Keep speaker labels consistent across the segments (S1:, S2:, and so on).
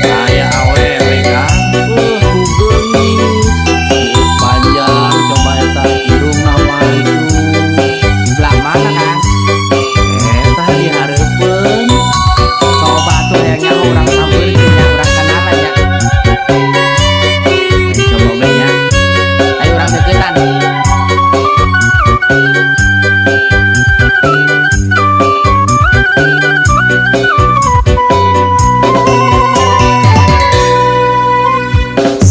S1: Aya awewe, Kang. Ku geulis. Buuk panjang, coba eta irungna mancung.
S2: Belah mana, Kang?
S1: Eta di hareupeun.
S2: Coba tuh hayang nyaho, urang sampeurkeun nya, urang kenalan nya.
S1: Ayo coba we nya.
S2: Ayo urang deketan.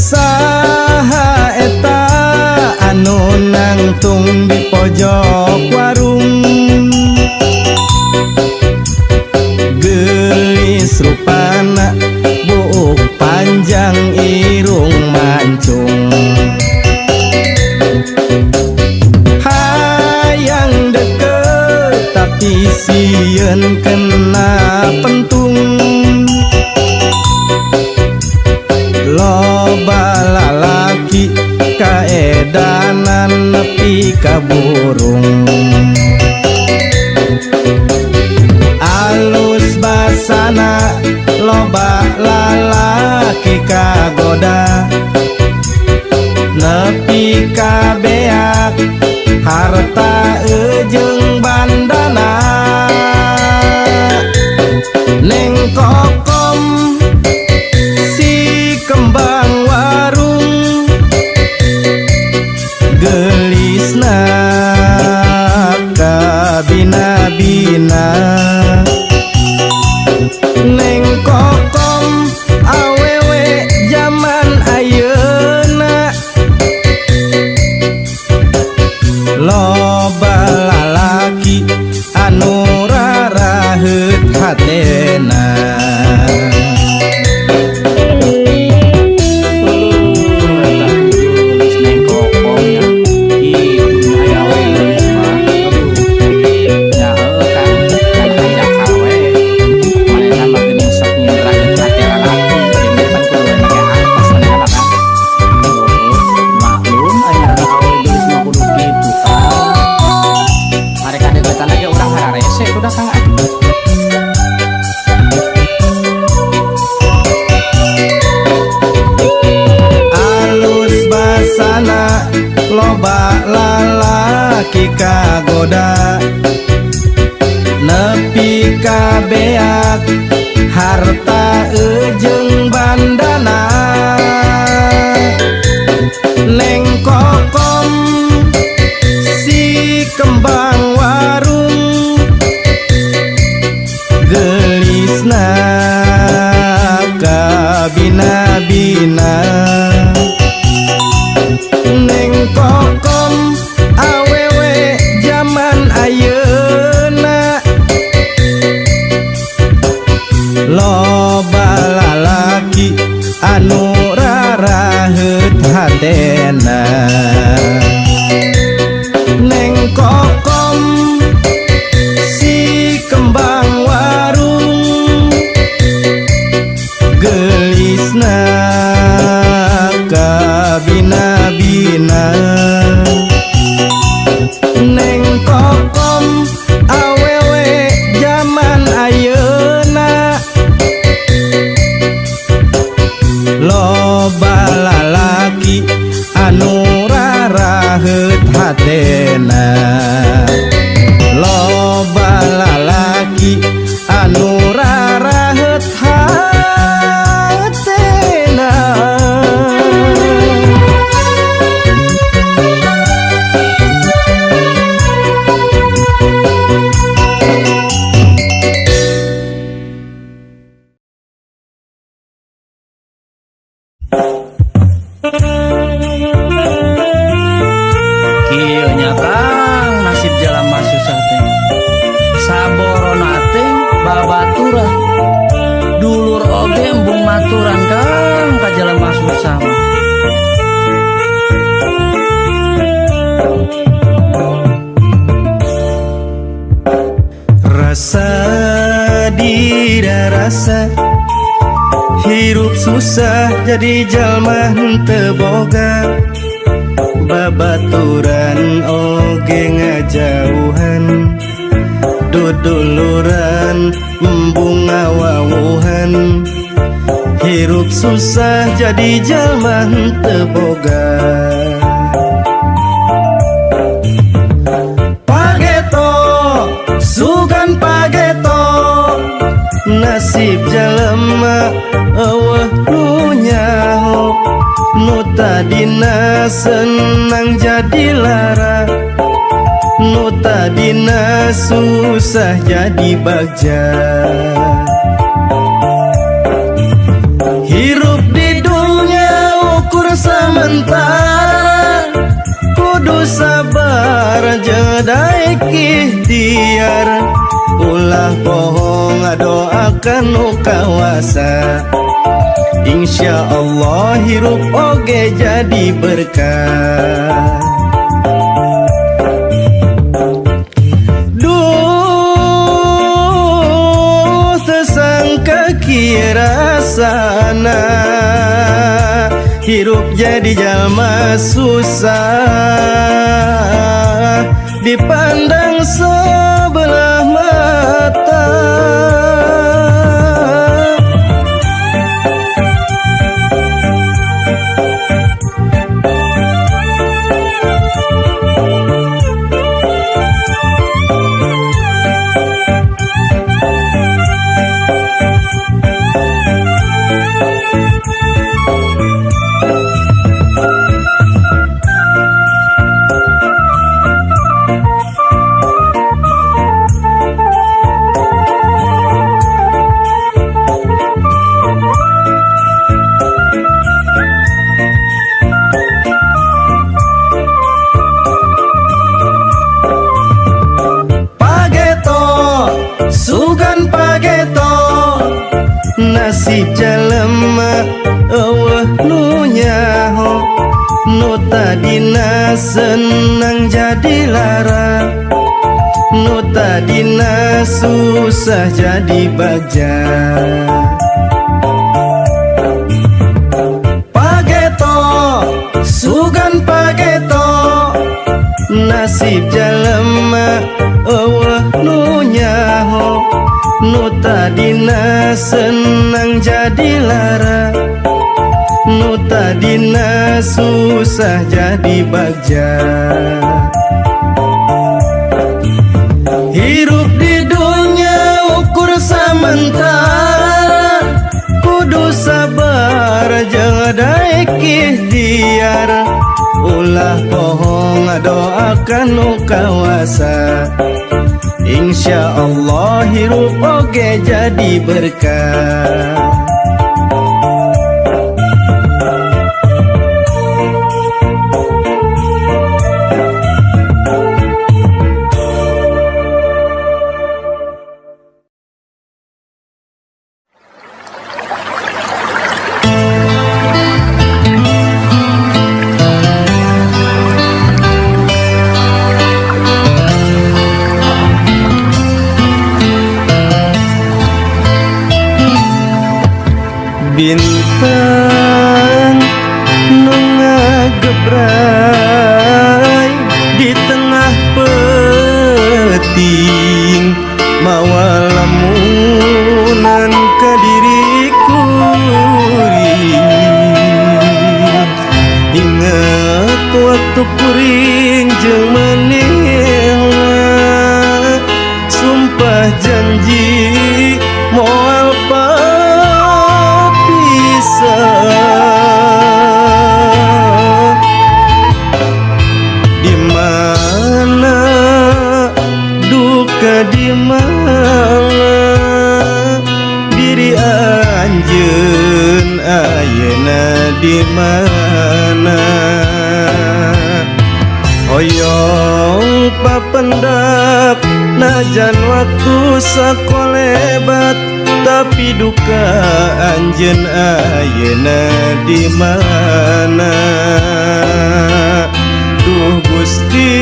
S3: Saha eta anu nangtung di pojok warung? Geulis rupana, buuk panjang, irung mancung. Hayang deket tapi sieun kena pentung. Loba lalaki kaedanan nepi ka burung. Alus basana, loba lalaki kagoda, nepi ka beak harta ejeung bandana. Neng Kokom si kembang warung, gelisna kabina-bina. Neng Kokom awewe jaman ayeuna, loba lalaki anu raraheut hatena.
S1: Eta ku geulis Neng Kokom nya. Kitu nya aya awewe geulis mah. Aduh.
S2: Ya heueuh, Kang, kan hanjakal we. Manehna mah geuning sok nyindrakeun hate lalaki. Jadi pan kudu we make artos manehna mah, Kang.
S1: Heueuh, maklum aya ngaranna awewe geulis mah kudu kitu, Kang.
S2: Mereka deketan lagi urang hararese udah, Kang, ah.
S3: Alus basana, loba lalaki kagoda, nepi ka beak harta ejeung bandana. Neng Kokom si kembang warung, gelisna kabina-bina. Neng Kokom awewe jaman ayeuna, loba lalaki anu raraheut hatena. Neng Kokom si kembang warung, gelisna kabina-bina. Neng Kokom awewe jaman ayeuna, loba lalaki anu raraheut hatena. Loba lalaki anu raraheut hatena.
S1: Kieu nya, Kang, nasib jalma susah teh. Saborona teh babaturan. Dulur oge embung maturan, Kang, ka jalma susah mah.
S3: Rasa dirasa hirup susah jadi jalma henteu boga babaturan oge ngajauhan, duduluran embung ngawawuhan. Hirup susah jadi jalma henteu boga. Pageto sugan pageto, nasib jelema euweuh nu nyaho. Nu tadina senang jadi lara, nu tadina susah jadi bagja. Hirup di dunia ukur sementara, kudu sabar jeung daek ikhtiar. Ulah bohong ngadoakan nu kawasa, Insya Allah hirup oge jadi berkah. Duh, teu sangka kieu rasana, hirup jadi jalma susah, dipandang sebelah mata. Pageto sugan pageto, nasib jelema euweuh nu nyaho. Nu tadina senang jadi lara, nu tadina susah jadi bagja. Pageto sugan pageto, nasib jelema euweuh nu nyaho. Nu tadina senang jadi lara, nu tadina susah jadi bagja. Hirup di dunia ukur sementara, kudu sabar jeung daek ikhtiar. Ulah bohong ngadoakan nu kawasa, Insya Allah hirup oge jadi berkah. Bintang nu ngagebray di tengah peuting, mawa lamunan ka diri kuring. Ingat waktu kuring jeung manehna, sumpah janji moal papisah. Di mana duka, di mana diri anjeun ayeuna, di mana? Hoyong papendak najan waktu sakolebat, tapi duka anjeun ayeuna di mana? Duh Gusti,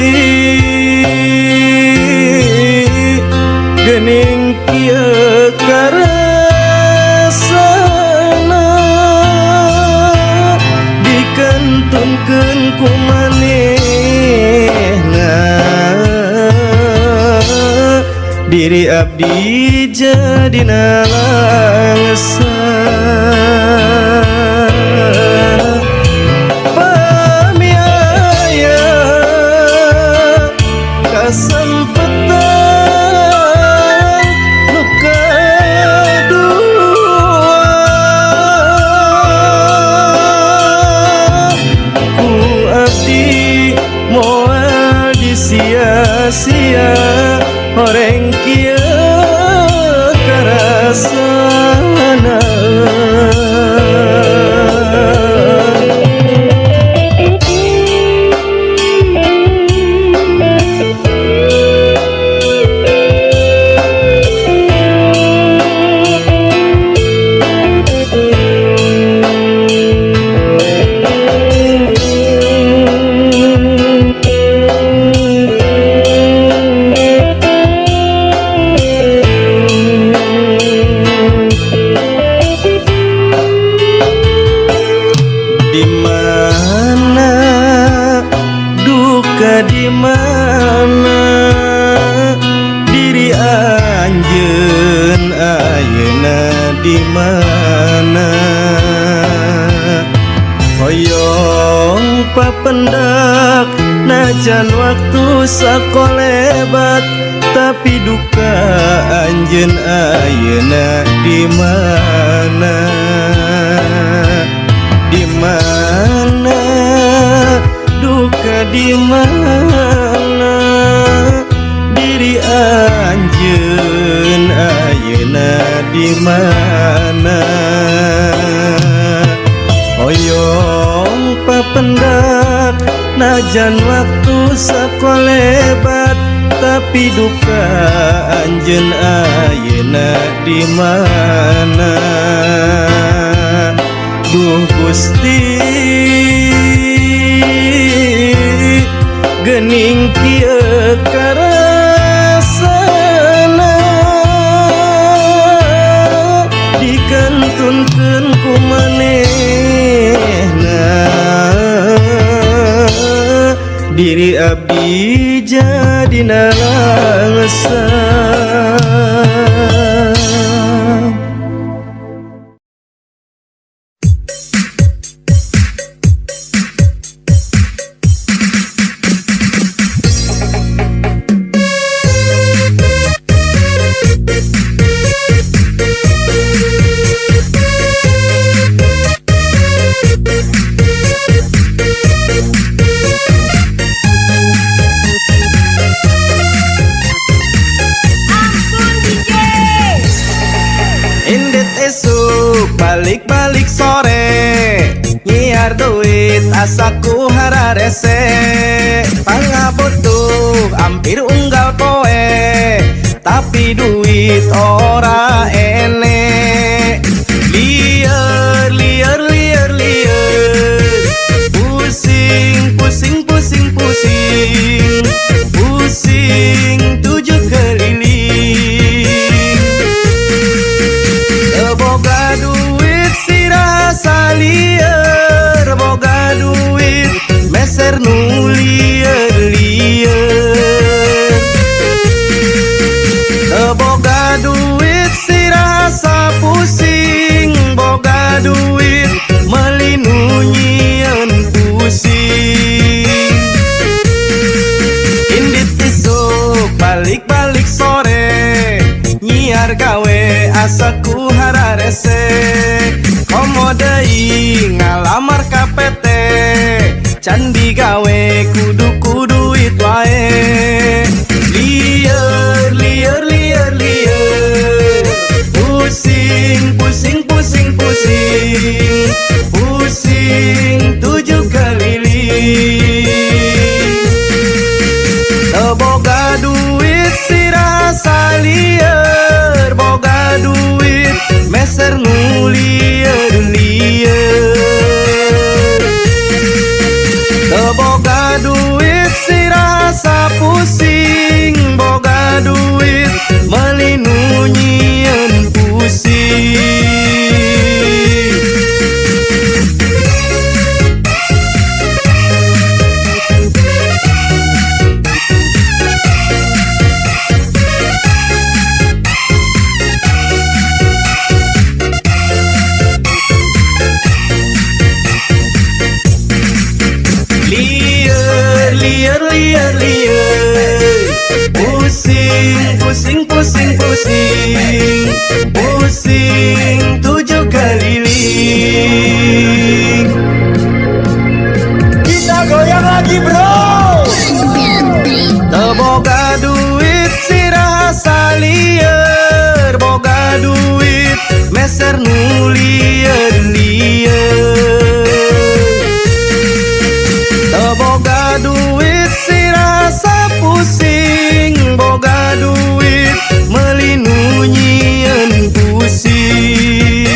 S3: geuning kieu karasana, dikentunkeun ku manehna. Di Diri abdi jadi nalangsa. Pami aya kasempetan nu kadua, ku abdi moal disia-sia horeng kieu karasana. Di mana duka, di mana diri anjeun ayeuna, di mana hoyong papendak najan waktu sakolebat, tapi duka anjeun ayeuna di mana, di mana duka, di mana diri anjeun ayeuna, di mana hoyong papendak najan waktu sakolebat, tapi duka anjeun ayeuna di mana. Duh Gusti, gening kieu karasana, dikantunkeun ku manehna, diri abdi jadi nalangsa.
S4: Indit isuk balik-balik sore, nyiar duit asaku hararese, pangabutuh hampir unggal poe, tapi duit ora ene. Lieur lieur lieur lieur, pusing pusing pusing pusing pusing tujuh keliling. Boga duit sirasa lieur, boga duit meser nu lieur lieur. Boga duit sirasa pusing, boga duit meuli nu nyieun pusing. Indit isuk balik-balik sore, nyiar gawe asaku hararese, komo deui ngalamar ka PT, can digawe kudu ku duit wae. Lieur lieur lieur lieur, pusing pusing pusing pusing pusing tujuh keliling. Boga duit sirasa lieur, boga duit meser nu lieur lieur. Boga duit sirasa pusing, boga duit meuli nu nyieun pusing. Pusing, pusing tujuh keliling. Kita goyang lagi, bro. Teu boga duit sirah asa lieur, boga duit meser nu lieur-lieur. Teu boga duit sirah asa pusing, boga duit meuli nu nyieun pusing.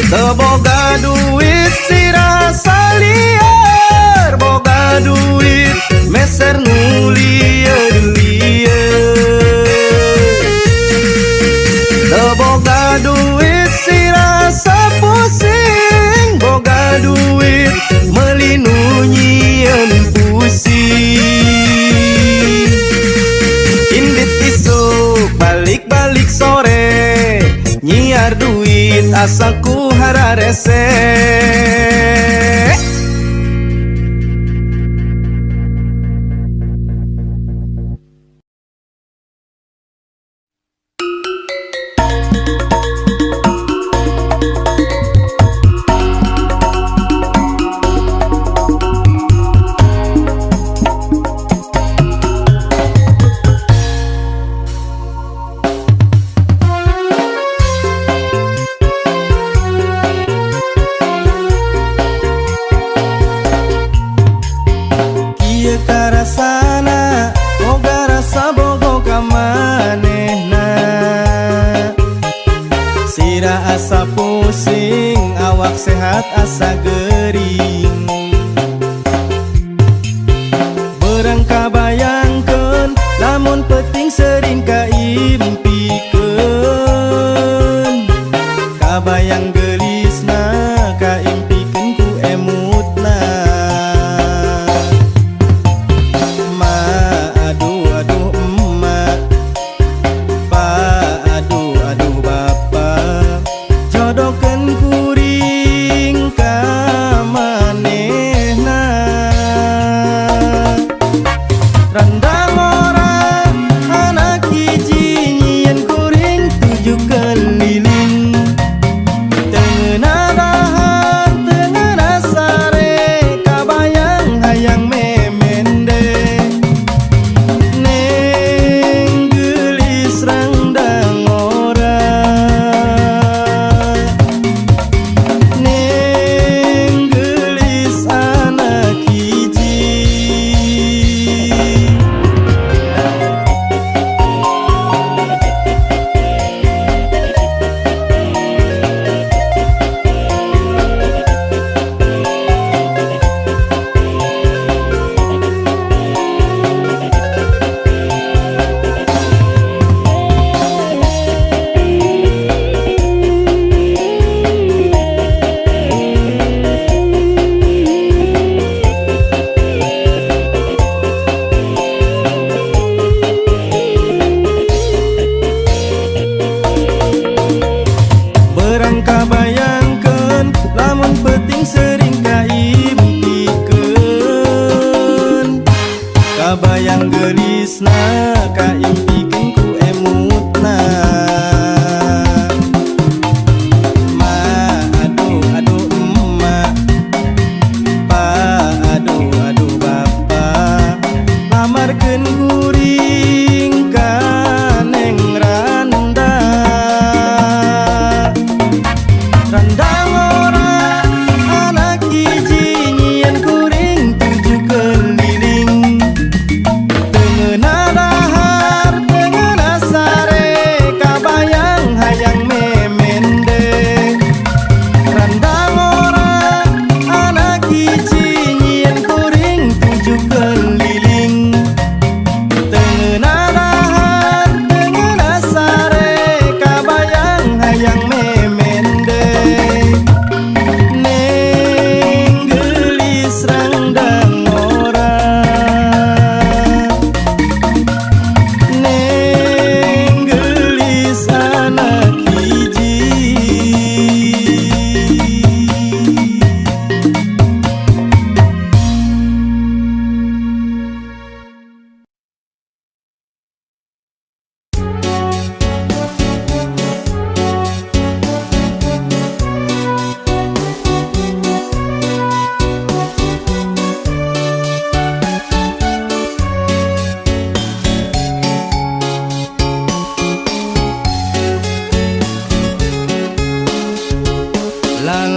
S4: Teu boga duit sirah asa lieur, boga duit meser nu lieur-lieur. Teu boga duit sirah asa pusing, boga duit meuli nu nyieun pusing. Indit isuk balik-balik sore, nyiar duit asa ku hararese. Kieu karasana boga rasa bogoh ka manehna. Sirah asa pusing, awak sehat asa gering. Berang kabayangkeun lamun peuting sering kaimpikeun. Kabayang geulisna kaimpikeun ku emutna. Ma aduh aduh emak, pa aduh aduh bapak, jodohkeun kuring ka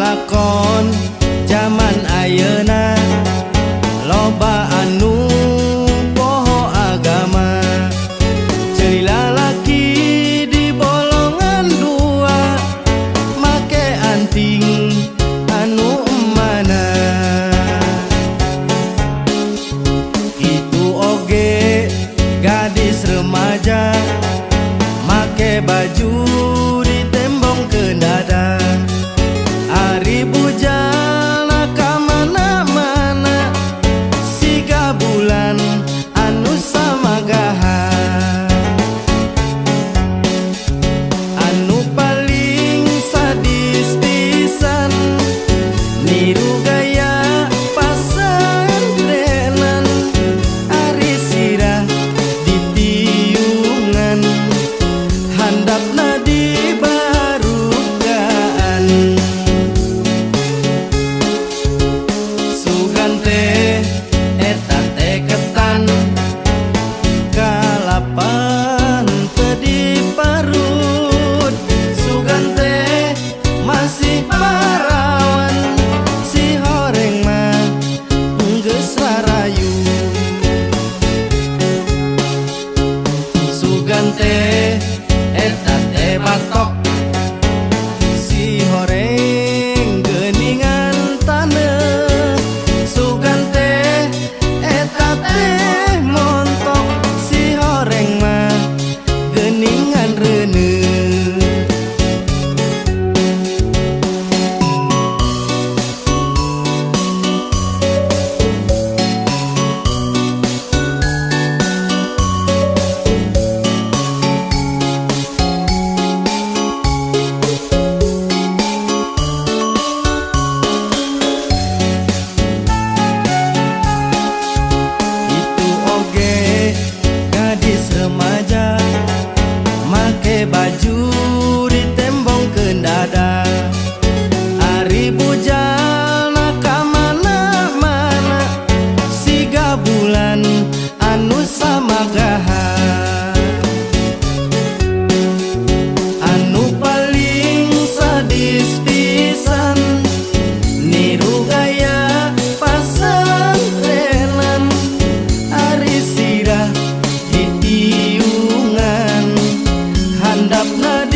S4: Lalakon zaman ayeuna loba anu poho agama. Ceuli lalaki di bolongan dua, make anting anu mana. Kitu oge gadis remaja, make baju ditembongkeun dada. Ari bujana ka mana-mana, siga bulan anu samagaha. Anu paling sadis pisan, niru gaya pasantrenan. Ari sirah ditiungan, handapna dibarukaan. Sugan teh eta teh ketan kalapan teu diparut. Sugan teh masih parawan, si horeng mah geus rarayu. Sugan teh eta teh batok, si horeng geuningan taneuh. Sugan teh eta teh montok, si horeng mah geuningan reuneuh. Kitu oge gadis remaja, make baju ditembongkeun dada. Ari bujana ka mana-mana, siga bulan anu samagaha. Anu paling sadis pisan, niru gaya pasantrenan. Ari sirah ditiungan, handapna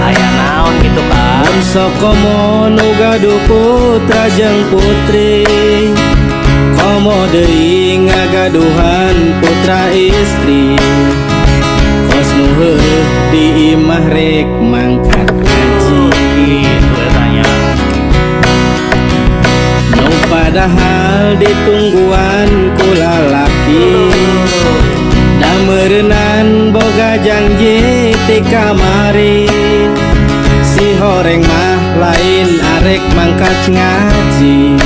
S1: Aya naon gitu, Kang?
S3: Mun sokomo nu gaduh putra jeung putri, komo deui ngagaduhan putra istri. Kos nu heueuh di imah rek mangkat ngaji.
S1: Gitu eta nya.
S3: Nu padahal ditungguan ku lalaki, da meureunan boga janji ti kamari. Si horeng mah lain arek mangkat ngaji,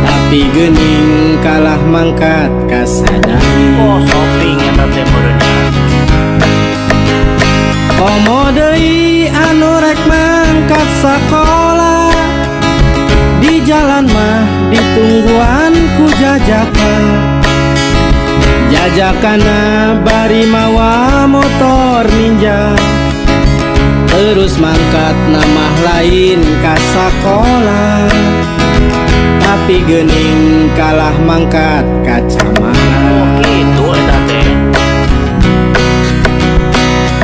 S3: tapi geuning kalah mangkat kasadari.
S1: Oh, shopping eta teh meureun nya.
S3: Komo deui anu rek mangkat sakola, di jalan mah ditungguan ku jajakan. Jajakana bari mawa motor Ninja, terus mangkat nama lain ka sakola, tapi geuning kalah mangkat ka
S1: Oh,
S3: Camara.
S1: gitu eta teh.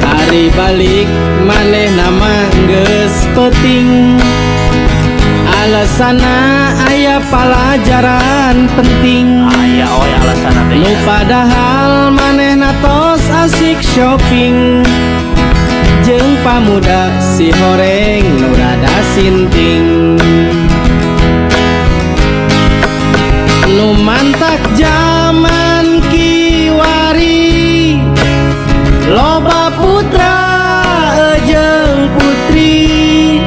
S3: Ari balik manehna mah geus peuting, alasana aya palajaran penting.
S1: Aya we alasanna teh
S3: Nu
S1: nya.
S3: padahal manehna tos asik shopping jeung pamuda si horeng nu rada sinting. Nu mantak zaman kiwari loba putra jeung putri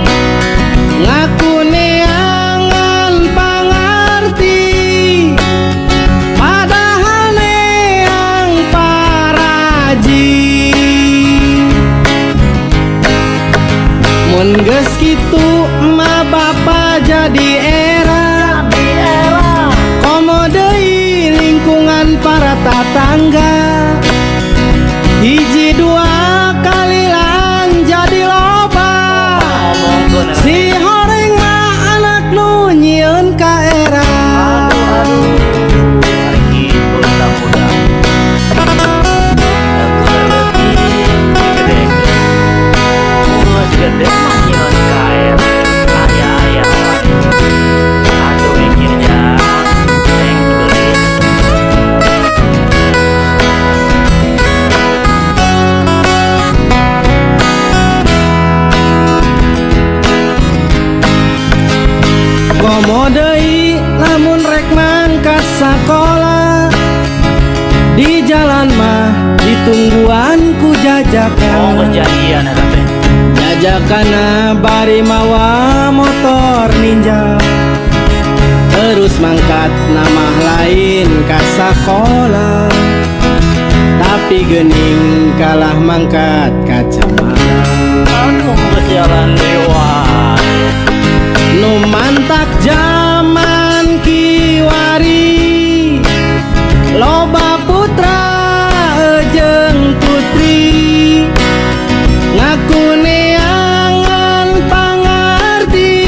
S3: ngaku neangan pangarti, padahal neang paraji. Mun geus kitu mah bapa jadi era, komo deui lingkungan para tatangga. Hiji dua kalilan jadi loba.
S1: Ngomongkeun eta
S3: Si
S1: teh.
S3: horeng mah anak nu nyieun ka era.
S1: Aduh, aduh, ari kitu eta budak. Keur leutik digedekeun. Geus gede mah nyieun ka era. Aya-aya wae. Aduh, mikir jang, neng geulis.
S3: Komo deui lamun rek mangkat sakola, di jalan mah ditungguan ku
S1: Oh,
S3: jajakan.
S1: geus jadian eta teh.
S3: Jajakana bari mawa motor Ninja, terus mangkat nama lain ka sakola, tapi geuning kalah mangkat ka Camara.
S1: Aduh, geus jalan deui wae.
S3: Nu mantak zaman kiwari loba putra jeung putri ngaku neangan pangarti,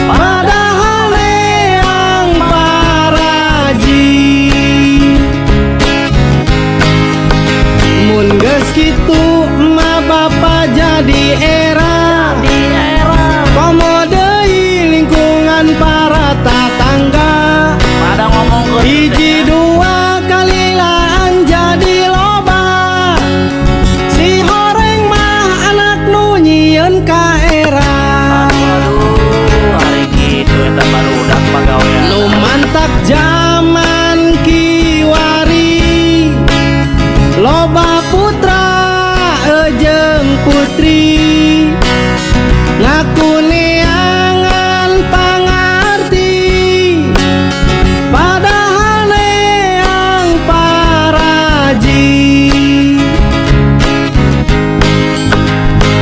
S3: padahal neang paraji. Mun geus kitu mah bapa jadi era, komo deui lingkungan para tatangga.
S1: Pada ngomongkeun teh
S3: Hiji
S1: nya.
S3: Dua kalilaan jadi loba. Si horeng mah anak nu nyieun ka era.
S1: Aduh, aduh, ari kitu eta barudak pagawean.
S3: Nu mantak zaman kiwari loba putra jeung putri ngaku neangan pangarti, padahal neang paraji.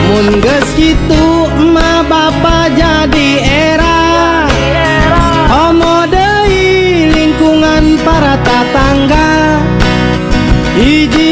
S3: Mun geus kitu mah bapa jadi era, komo deui lingkungan para tatangga. Hiji